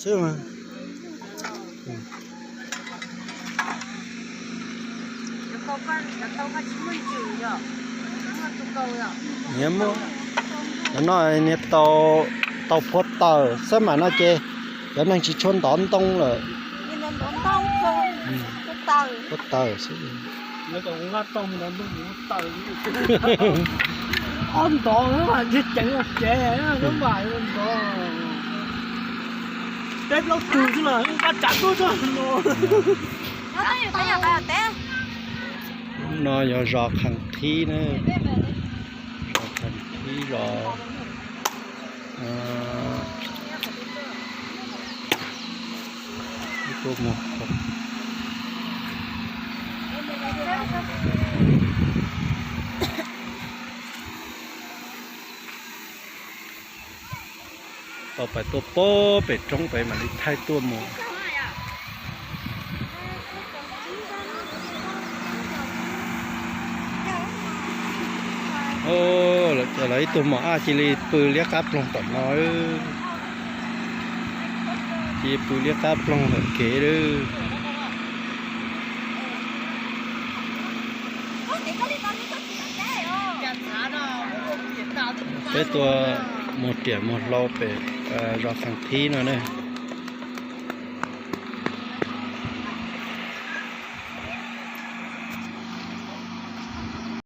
Xwb mas. Niag muab, cov no niag tau, tau phua taws xab mam no ces cov neeg tsis tshua ntov ntoo lawm. Phua taws xwb. Ob ntov mas ntshe ceev ua tsev, ntov. Peb plaub tug xwb los pab tsav tuaj tso. No yog zos Khees Qhib na, zos Khees Qhib zos, ib tuaj mus. Tau pais tuaj pem roob pem mam li thaij tuaj mus. Lawv ib tug mos aj cia li pw liab qab ploog tom no. Cia li pw liab qab ploog hauv kev lawm. Peb tuaj mus riam mus hlau pem zos Khees Qhib no ne.